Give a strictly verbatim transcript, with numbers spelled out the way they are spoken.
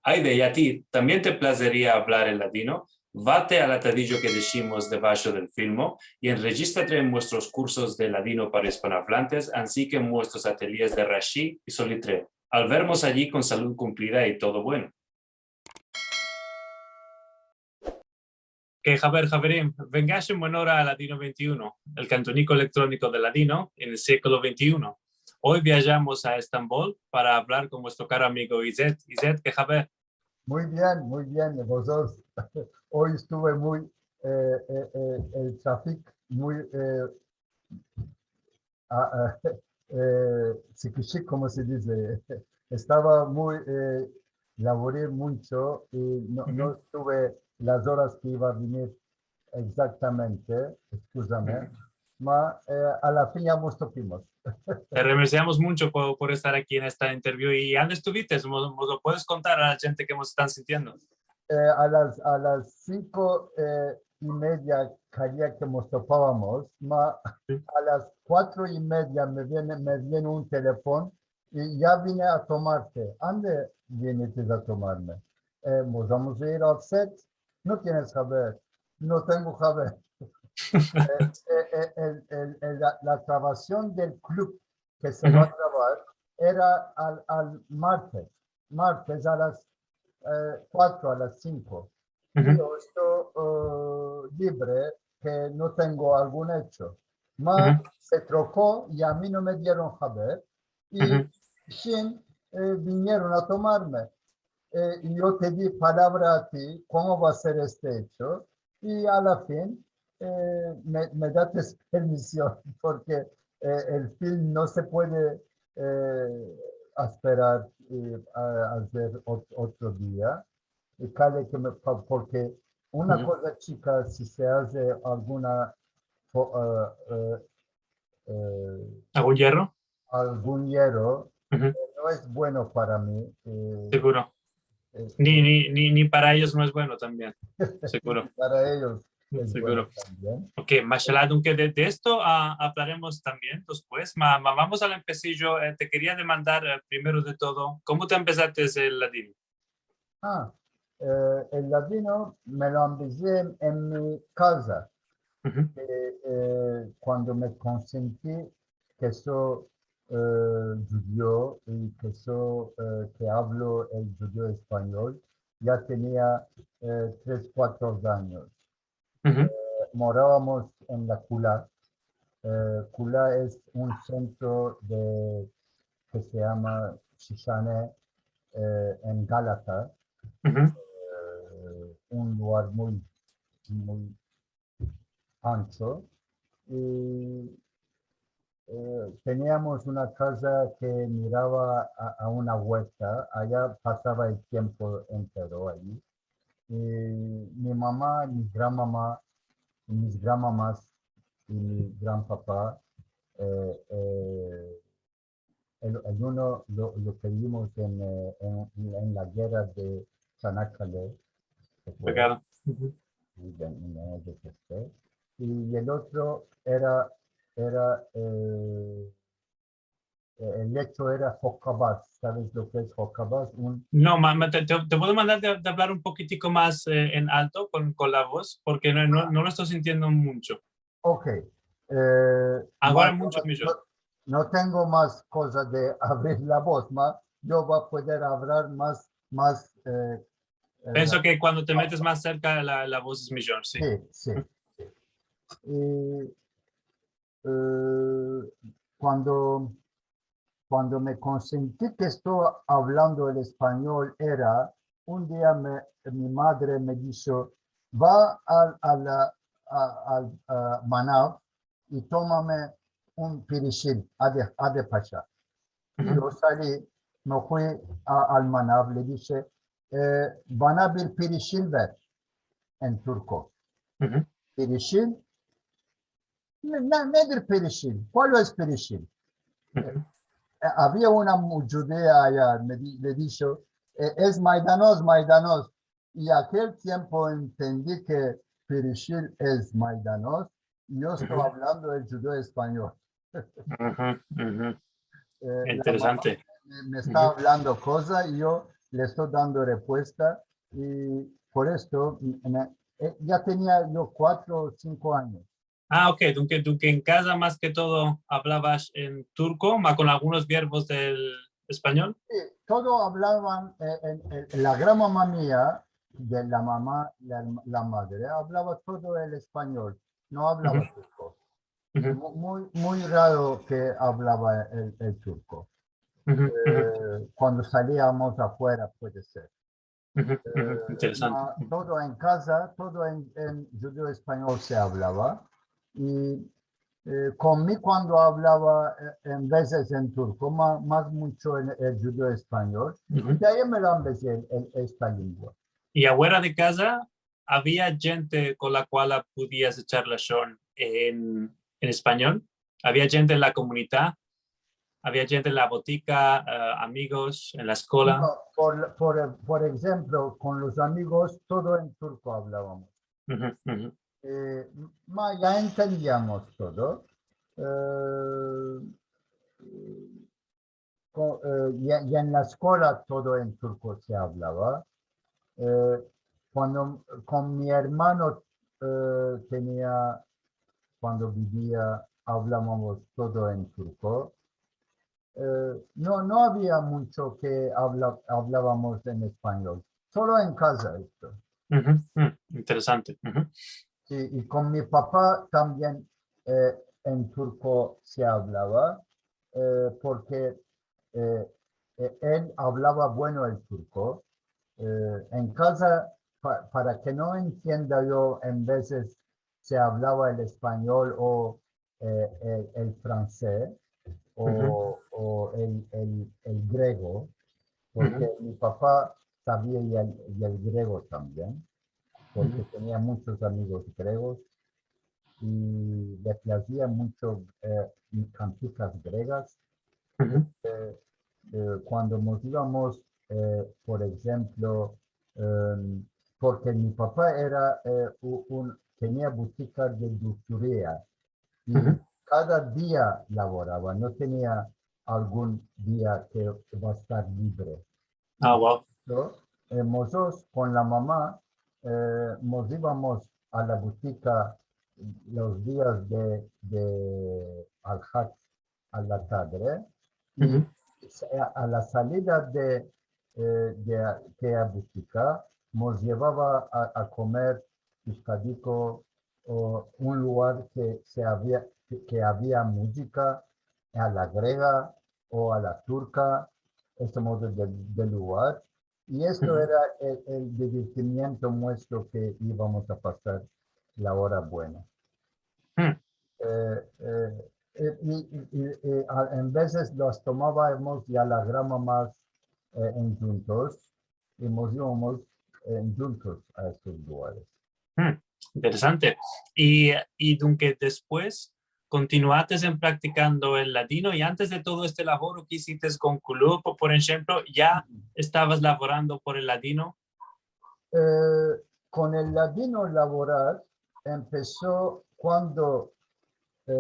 Ayde, i a ti, tambien te plazeria avlar el ladino? Vate al atadijo ke deshimos debasho del filmo i enrejistrate en muestros kursos de ladino para ispanoavlantes, ansi ke en muestros atelyes de Rashi i Solitreo. Al vermos ayi kon salud kumplida i todo bueno. Ke haber, haverim, vengash en buena ora a Ladino vente i uno, el kantoniko elektroniko de ladino en el siglo vente i uno. Oy viajamos a Estambol para avlar kon muestro karo amigo İzzet. İzzet, ke haber? Muy bien, muy bien. ¿Y vozotros? Oy estuve muy, e, e, e, el trafik muy, e, a, a, e, sikişik, komo se dize. Estava muy, e, lavori muncho i no, no estuve las oras ke iva a venir egzaktamente, eskuzame. Ma, e, a la fin ya mos topimos. Te agradesiamos muncho por, por estar aki en esta interview. I ande estuvites? Mos, mos lo puedes kontar a la djente ke mos estan sintiendo? E, a las, a las sinko, e, i media keria ke mos topavamos, ma a las kuatro i media me viene, me viene un telefon i ya vine a tomarte. Ande vinites a tomarme? E, mos vamos a ir al set. No tienes haber. No tengo haber. E, e, e, el, el, el, la, la gravasion del klub ke se va a gravar era al, al martes, martes a las, e, kuatro, a las sinko. I yo esto, e, libre, ke no tengo algun echo. Ma se troko i a mi no me dieron haber. I shin, e, vinieron a tomarme. E, i yo te di palavra a ti, komo va a ser este echo? I a la fin, e, me, me dates permision, porke, e, el film no se puede, e, asperar, e, a, azer ot-, otro dia. I kale ke me, pa-, porke una koza chika, si se aze alguna, fo-, e, e, e, Algun yerro? Algun yerro, e, no es bueno para mi, e, seguro. E, ni, ni, ni, ni para eyos no es bueno tambien. Seguro. Para eyos es bueno tambien. Okey, mashallah, aunke de, de esto, a, avlaremos tambien despues. Ma, ma, vamos al empesijo. E, te keria demandar, e, primero de todo, komo te empesates el ladino? A, e, el ladino me lo ambezi en, en mi kaza. E, e, kuando me konsenti ke so, e, djudio i ke so, e, ke avlo el djudio-espanyol, ya tenia, e, tres, kuatro anyos. E, moravamos en la Kula. E, Kula es un sentro de, ke se yama Shishane, e, en Galata. E, un lugar muy, muy ancho. I, e, teniamos una kaza ke mirava a, a una uerta, aya pasava el tiempo entero ayi. I mi mama, mi granmama, mis granmamas i mi granpapa, e, e, el, el uno lo, lo perdimos en, e, en, en la gerra de Çanakkale. Pekado. I el otro era, era, e, e, el echo era hokkabaz. Saves lo ke es hokkabaz? Un... No, ma, ma, te, te, te puedo mandar de, de avlar un pokitiko mas, e, en alto kon, kon la voz, porke no, no, no lo esto sintiendo muncho. Okey. E, agora mas, muncho mas, mijor. No, no tengo mas koza de avrir la voz, ma yo vo a poder avlar mas, mas, e, e, penso ke kuando te metes mas serka la, la voz es mijor, si. Si, si, si. I, e, kuando, kuando me konsenti ke esto avlando el espanyol era, un dia me, mi madre me disho, va al, al, a, al, a, manav i tomame un pirishil, ade, ade pasha. Yo sali, me fui a, al manav, le dishe, e, bana bir pirishil ver, en turko. Pirishil? Ne, ne, nedir pirishil? Kual es pirishil? E, avia una mu-, djudia aya, me di-, le disho, e, es maydanoz, maydanoz. I akel tiempo entendi ke pirishil es maydanoz, i yo esto avlando el djudio-espanyol. E, la mama me, me esta avlando koza, i yo le esto dando repuesta i por esto, me, e, ya tenia yo kuatro o sinko anyos. Ah, ok. Dunke, dunke en kaza mas ke todo avlavas en turko, ma kon algunos verbos del espanyol. Si, todo avlavan, e, en, en, la gran mama mia, de la mama, la, la madre, avlava todo el espanyol, no avlava turko. Mu-, muy, muy raro ke avlava el, el turko. E, kuando saliamos afuera, puede ser. E, Interesante. Ma todo en kaza, todo en, en djudeo-espanyol se avlava. I, e, kon mi kuando avlava, e, en vezes en turko, ma-, mas muncho en el djudeo-espanyol, de ayi me lo ambezi el, el, esta lengua. I afuera de kaza, avia djente kon la kual pudias echar lashon en, en espanyol? Avia djente en la komunidad? Avia djente en la botika, e, amigos, en la eskola? No, por, por, por enshemplo, kon los amigos, todo en turko avlavamos. E, ma ya entendiamos todo. E, ko-, e, i, i en la eskola todo en turko se avlava. E, kuando kon mi ermano, e, tenia, kuando bivia, avlavamos todo en turko. E, no, no avia muncho ke avla-, avlavamos en espanyol. Solo en kaza esto. Interesante. Si, i kon mi papa tambien, e, en turko se avlava, e, porke, e, e, el avlava bueno el turko. E, en kaza, pa-, para ke no entienda yo, en vezes se avlava el espanyol o, e, el, el fransez o, o el, el, el grego, porke mi papa savia i el, i el grego tambien, porke tenia munchos amigos gregos i le plazia muncho, e, kantikas gregas. E, e, kuando mos ivamos, e, por enshemplo, em, porke mi papa era, e, u-, un, tenia butika de dulsuria i kada dia lavorava, no tenia algun dia ke va a estar libre. Ah, wow. Entonses, e, mozotros kon la mama, e, mos ivamos a la butika los dias de, de Alhad a la tadre, i a, a la salida de, e, de akeya butika, mos yevava a, a komer piskadiko o un lugar ke se avia, ke, ke avia muzika a la grega o a la turka, este modo de, de lugar. I esto era el, el divertimiento muestro ke ivamos a pasar la ora buena. E, e, e, i, i, i, e, a, en vezes los tomavamos ya la gran mama, e, endjuntos, i mos ivamos, e, endjuntos a estos lugares. Interesante. I, i dunke despues kontinuates en praktikando el ladino, i antes de todo este lavoro ke izites kon Kulub, por enshemplo, ya estavas lavorando por el ladino? E, kon el ladino lavorar empeso kuando, e,